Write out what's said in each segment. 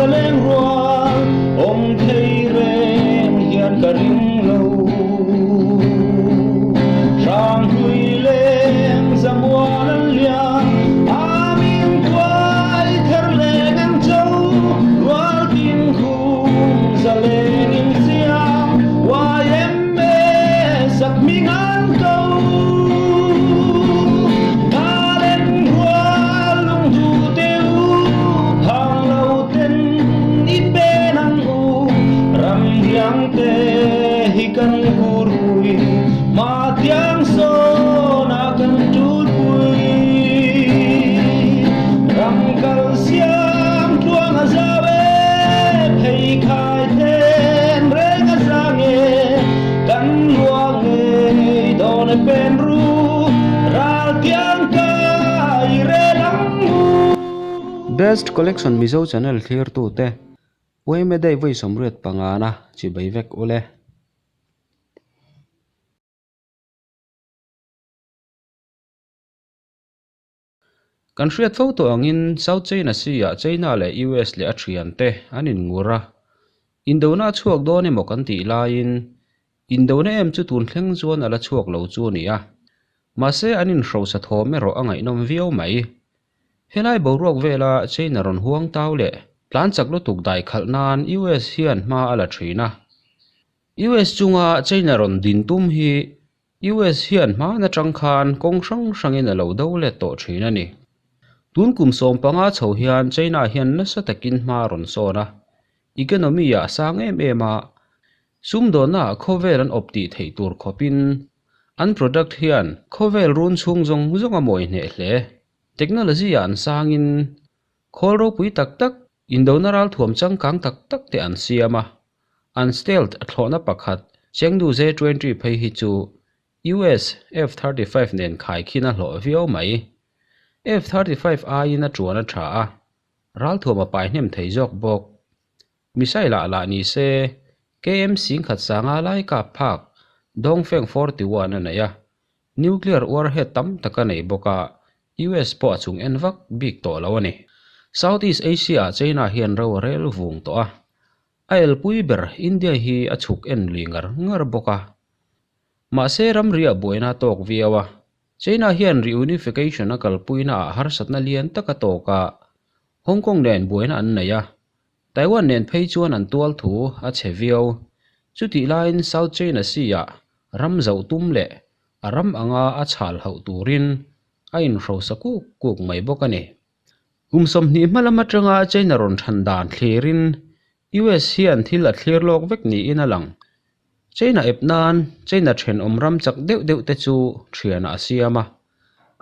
zaleng rual awm thei reng hian ka ring lo. Hranghlui leng zamual an liam, a min kuai ther leng an cho, rual tin khum zaleng in siam, YMA sak hming an ko. Ngalen rual lungduh te u, phang lo ten i pen ang u, ram riang te hi kan kurpui, Matiang sawn a kan tulpui. Ram kal siam tluang a zau e, pheikhai then reng a zang e, kan luang ngei dawn e pen ru, ral tiang kai rel ang u. Best Collection Mizo Channel thlirtute, Uaime Day vawi 85 na chibai vek ule. Kan hriat fo tawh angin South China Sea-ah China leh US leh a thiante an inngur a, indona a chhuak dawn emaw kan tih laiin indona em chu tun thleng chuan a la chhuak lo chu a ni a. Mahse an inhrosa thawm erawh a ngaihnawm viau mai. Helai boruak vela China rawn huang tau leh tlan chak lutuk dai khalh nan US hian hma a la thin a. US chunga China rawn din tum hi US hian hman atang khan kawng hrang hrangin a lo do let tawh thin a ni. Tun kum 15 chho hian China hian nasa takin hma a rawn sawn a, economy ah a sang em em a, sumdawnnaah khawvel an awp tih theih tur khawpin an product hian khawvel run chhung zawng zawng a mawi hneh hle. Technology ah an sangin khawl ropui tak tak, indona ralthuam changkang tak tak te an siam a, An stealth thlawhna pakhat Chengdu J-20 phei hi chu US F-35 nen khaikhin a hlawh viau mai. F-35 aiin a tuan a tha a, ralthuam a pai hnem thei zawk bawk. Missile ah lah ni se KM singkhat sanga lai kap phak Dongfeng 41 a nei a, Nuclear warhead tam tak a nei bawk a, US pawh a chung en vak bik tawh lo a ni. Southeast Asia-ah China hian ro a rel vung tawh a, a elpui ber India hi a chhuk en lui ngar ngar bawk a. Mahse ramriah buaina a tawk viau a, China hian reunification a kalpuina ah harsatna lian tak a tawk a, Hong Kong nen buaina an nei a, Taiwan nen phei chuan an tual thu a chhe viau. Chutih laiin South China Sea-ah ram zoh tum leh a ram anga a chhal hauh turin a inhrosa kuk kuk mai bawk a ni. Kum 20 hma lam atanga China rawn than dan thlirin US hian thil a thlir lawk vek niin a lang. China ep nan China thenawm ram chak deuh deuh te chu thianah a siam a.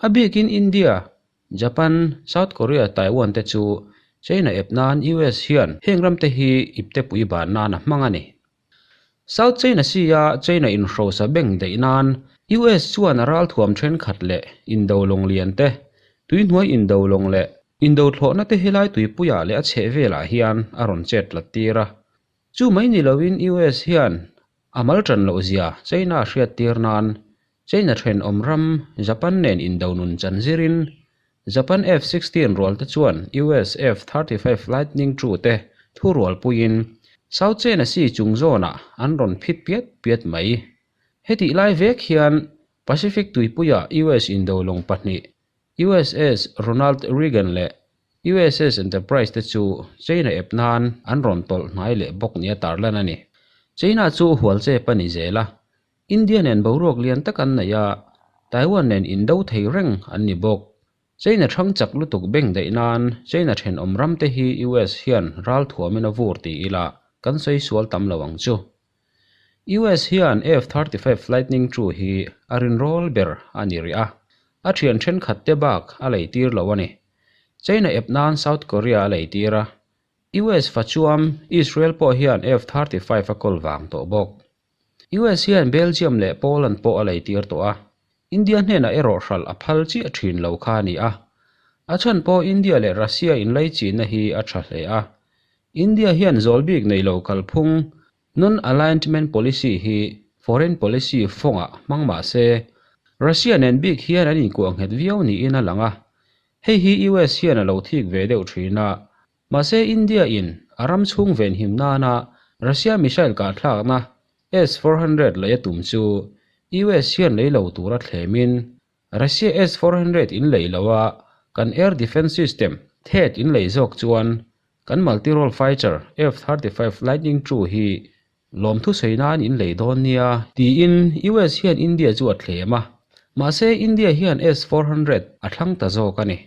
A bikin India, Japan, South Korea, Taiwan te chu China ep nan US hian heng ram te hi iptepui ban nan a hmang a ni. South China Sea-a China inhrosa beng daih nan US chuan a ralthuam thenkhat leh indo lawng lian te, tuihnuai indo lawng leh indo thlawhna te helai tuipuiah leh a chheh velah hian a rawn chet tlat tir a. Chu mai ni loin US hian a mal tan loh zia China hriat tir nan China thenawm ram Japan nen indo nun chan zirin Japan F-16 rual te chuan US F-35 Lightning II te thu rualpuiin South China Sea chung zawnah an rawn phit piat piat mai. Hetih lai vek hian Pacific tuipuia US indo lawng pahnih USS Ronald Reagan leh USS Enterprise te chu China ep nan an rawn tawlh hnai leh bawk nia tarlan a ni. China chu hual chep a ni zel a, India nen boruak lian tak an nei a, Taiwan nen indo thei reng an ni bawk. China thang chak lutuk beng daih nan China thenawm ram te hi US hian ral thuamin a vur ti ila kan sawi sual tam lo ang chu. US hian F-35 Lightning II hi a rinrawl ber a ni rih a, a thian thenkhat te bak a lei tir lo a ni. China ep nan South Korea a lei tir a, US fa chuam Israel pawh hian F-35 a kawl vang tawh bawk. US hian Belgium leh Poland pawh a leitir tawh a, India hnenah erawh hralh a phal chiah thin lo kha a ni a. A chhan pawh India leh Russia inlaichinna hi a tha hle a. India hian zawl bik nei lo kalphung Non-Alignment Policy hi foreign policy fawngah hmang mah se, Russia nen bik hian an inkuah nghet viau niin a lang a. Hei hi US hian a lo thik ve deuh thin a. Mahse India in a ram chhung venhim nana Russia missile kahthlakna S-400 lei a tum chu US hian lei lo tura thlemin Russia S-400 in lei lo a, kan air defence system THAAD in lei zawk chuan kan multi-role fighter F-35 Lightning II hi Lawmthu sawi nan in lei dawn nia tiin US hian India chu a thlem a, mahse India hian S-400 a thlang ta zawk a ni.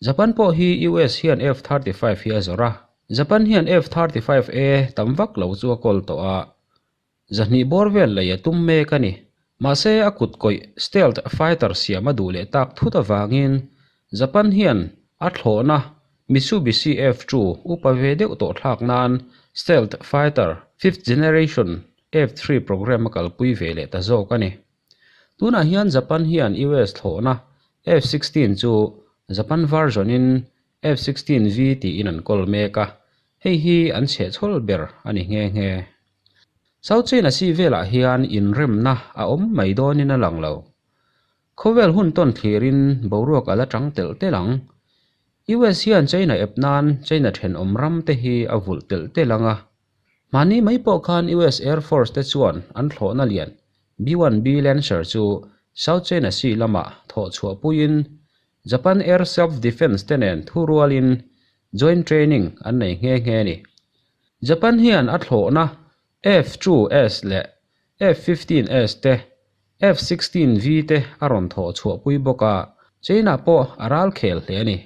Japan pawh hi US hian F-35 hi a zawrh a, Japan hian F-35A tam vak lo chu a kawl tawh a, zahnih bawr vel lei a tum mek a ni. Mahse a kut kawih stealth fighter siam a duh leh tak thut avangin Japan hian a thlawhna Mitsubishi F-2 upa ve deuh tawh thlak nan stealth fighter fifth generation F-3 program a kalpui ve leh ta zawk a ni. Tunah hian Japan hian US thlawhna F-16 chu Japan version in F-16V tiin an kawl mek a, hei hi an chhehchhawl ber a ni nghe nghe. South China Sea velah hian inremna a awm mai dawnin a lang lo. Khawvel hun tawn thlirin boruak a la chang telh telh ang. US hian China ep nan China thenawm ram te hi a vulh telh telh ang a. Mahni mai pawh khan US Air Force te chuan an thlawhna lian B-1B Lancer chu South China Sea lamah thawh chhuah puiin Japan Air Self Defense te nen thurualin joint training an nei nghe nghe a ni. Japan hian a thlawhna F-2S leh F-15S te, F-16V te a rawn thawh chhuahpui bawk a, China pawh a ral khel hle a ni.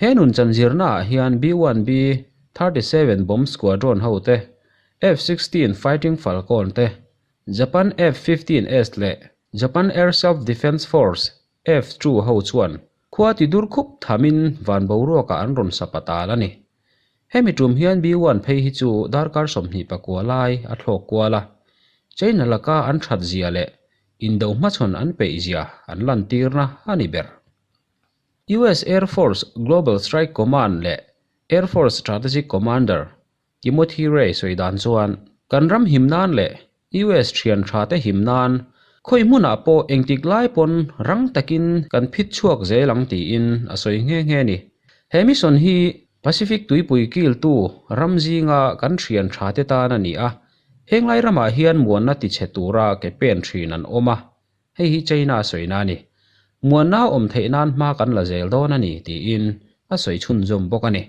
He nunchan zirnaah hian B-1B 37 bomb squadron ho te, F-16 Fighting Falcon te, Japan F-15S leh Japan Air Self-Defense Force F-2 ho chuan khua ti dur khup thamin van boruakah an rawn sapa tal a ni. Hemi tum hian B-1 phei hi chu darkar 24 lai a thlawk kual a, China laka an that zia leh indo hmachhawn an peih zia an lantirna a ni ber. US Air Force Global Strike Command leh Air Force Strategic Commander Timothy Ray sawi dan chuan kan ram him nan leh US thian tha te him nan khawi hmunah pawh engtik lai pawn rang takin kan phit chhuak zel ang tiin a sawi nghe nghe a ni. He mission hi Pacific tuipui kiltu ram zinga kan thian tha te tan a ni a, henglai ramah hian muanna tichhe tura ke pen thin an awm a, hei hi China sawina a ni. Muanna awm theih nan hma kan la zel dawn a ni tiin a sawi chhunzawm bawk a ni.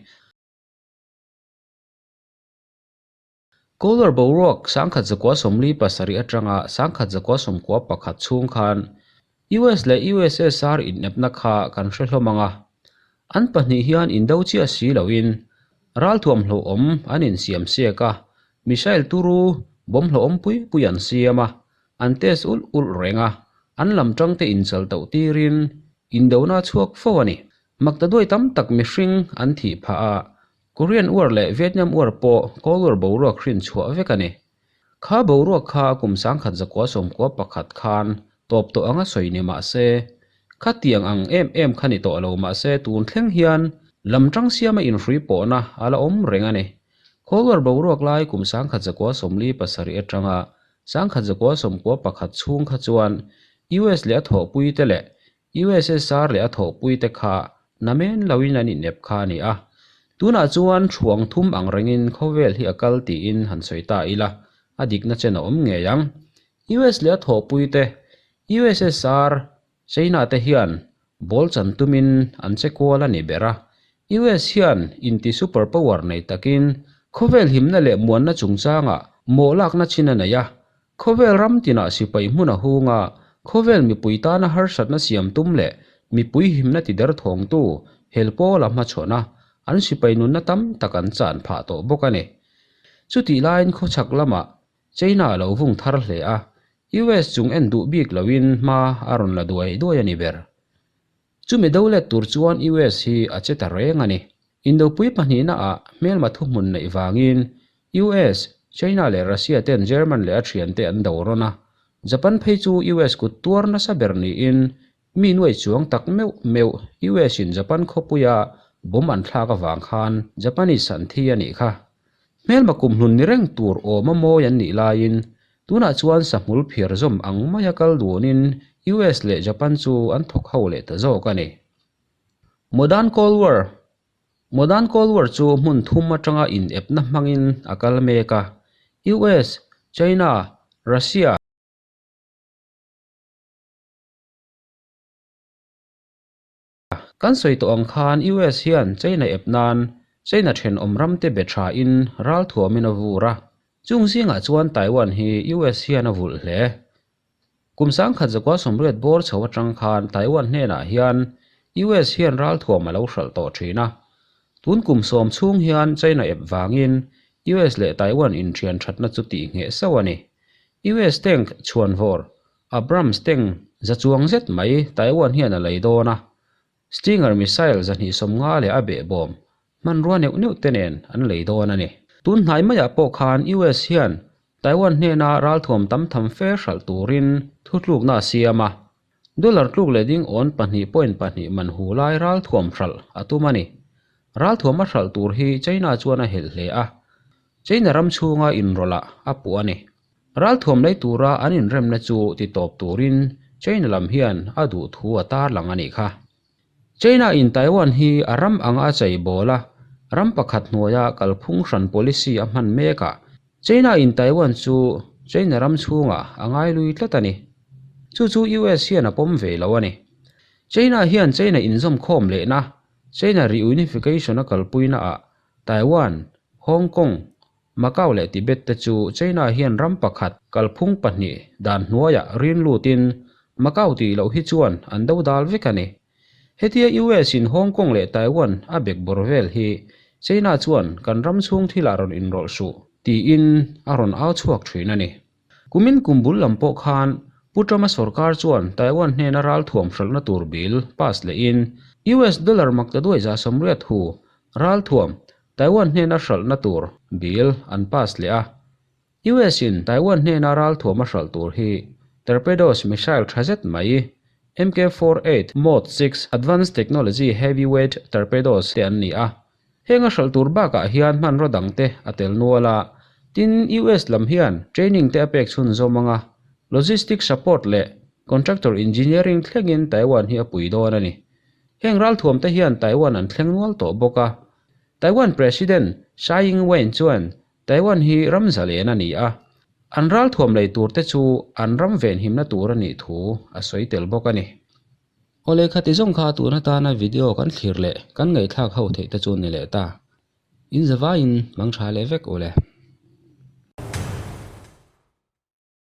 Kohler boruak 1947 atanga 1991 chhung khan US leh USSR inepna kha kan hre hlawm ang a, an pahnih hian indo chiah si loin ralthuam hlauhawm an insiam siak a, missile turu bomb hlauhawm pui pui an siam a, an test ulh ulh reng a, an lam tangte inchal tauh tirin indona a chhuak fo a ni. Maktaduai tam tak mihring an thih phah a, Korean War leh Vietnam War pawh Cold War boruak hrin chhuah vek a ni. Kha boruak kha kum 1991 khan tawp tawh anga sawi ni mah se, khatiang ang em em kha ni tawh lo mah se tun thleng hian lam tang siama inhrui pawhna a la awm reng a ni. Cold War boruak lai kum 1947 atanga 1991 chhung kha chuan US leh a thawhpuite leh USSR leh a thawhpuite kha namen loin an inep kha a ni a. Tunah chuan thuang thum ang rengin khawvel hi a kal tiin han sawi ta ila, a dikna chen a awm ngei ang. US leh a thawhpuite, USSR, China te hian ball chan tumin an che kual a ni ber a. US hian inti super power nei takin khawvel himna leh muanna chungchangah mawh lakna chin a nei a, Khawvel ram tinah sipai hmun a hung a, khawvel mipui tana harsatna siam tum leh mipui himna ti der thawngtu hel pawl a hmachhawn a, an sipai nunna tam tak an chan phah tawh bawk a ni. Chutih laiin khawchhak lamah China a lo vung thar hle a, US chung en duh bik loin hma a rawn la duai duai a ni ber. Chumi do let tur chuan US hi a che ta reng a ni. Indopui pahnihna ah hmelma thuhmun neih vangin US, China leh Russia ten German leh a thiante an do rawn a, Japan phei chu US kut tuar nasa ber niin mi nuai chuang tak meuh meuh US in Japan khawpuia bomb an thlak avang khan Japanese an thi a nih kha. Hmelma kumhlun ni reng tur awma mawi an nih laiin tunah chuan sahmul phiar zawm ang maia kal dunin US leh Japan chu an thawk ho leh ta zawk a ni. Modern Cold War. Modern Cold War chu hmun thum atanga inepna hmangin a kal mek a, US, China, Russia. Kan sawi tawh ang khan US hian China ep nan China thenawm ramte be thain ral thuamin a vur a, chung zingah chuan Taiwan hi US hian a vulh hle. Kum 1980 bawr chho atang khan Taiwan hnenah hian US hian ral thuam a lo hralh tawh thin a. Tun kum sawm chhung hian China ep vangin US leh Taiwan inthian thatna chu tih ngheh sauh a ni. US tank chhuanvawr Abrams tank za chuang zet mai Taiwan hian a lei dawn a, Stinger missile 250 leh a behbawm hmanrua neuh neuh te nen an lei dawn a ni. Tun hnai maiah pawh khan US hian Taiwan hnena ralthuam tam tham fe hralh turin thutlukna a siam a, dollar tluk leh ding awn 2.2 man hu lai ralthuam hralh a tum a ni. Ralthuam a hralh tur hi China chuan a helh hle a, China ram chhunga inrawlh ah a puh a ni. Ralthuam lei tura an inremna chu ti tawp turin China lam hian a duh thu a tarlang a nih kha. China in Taiwan hi a ram anga a chei bawl a, ram pakhat hnuaia kalphung hran policy a hman mek ah China in Taiwan chu China ram chhungah a ngailui tlat a ni. Chu chu US hian a pawm ve lo a ni. China hian China inzawmkhawm lehna China reunification a kalpuina ah Taiwan, Hong Kong, Macau leh Tibet te chu China hian ram pakhat kalphung pahnih dan hnuaiah rin lutin Macau tih loh hi chuan an do dal vek a ni. Hetia US in Hong Kong leh Taiwan a bek bawr vel hi China chuan kan ram chhung thilah rawn inrawlh suh tiin a rawn au chhuak thin a ni. Kumin kum bul lam pawh khan Pu Trump-a sorkar chuan Taiwan hnena ralthuam hralhna tur bill pass lehin US dollar maktaduai 180 hu ralthuam Taiwan hnena hralhna tur bill an pass leh a. US in Taiwan hnena ralthuam a hralh tur hi torpedoes missile tha zet mai MK 48 Mod 6 Advanced Technology Heavyweight Torpedoes te an ni a. Heng a hralh tur bakah hian hmanraw dang te a tel nual a, tin US lam hian training te a pek chhunzawm ang a, logistic support leh contractor engineering thlengin Taiwan hi a pui dawn a ni. Heng ralthuam te hian Taiwan an thleng nual tawh bawk a. Taiwan President Tsai Ing-wen chuan Taiwan hi ram zalen a ni a, an ralthuam lei tur te chu an ram venhimna tur a nih thu a sawi tel bawk a ni. Awle khati zawng kha tun atana video kan thlir leh kan ngaihthlak ho theih te chu ni leh ta. In zavaiin mang tha leh vek ule.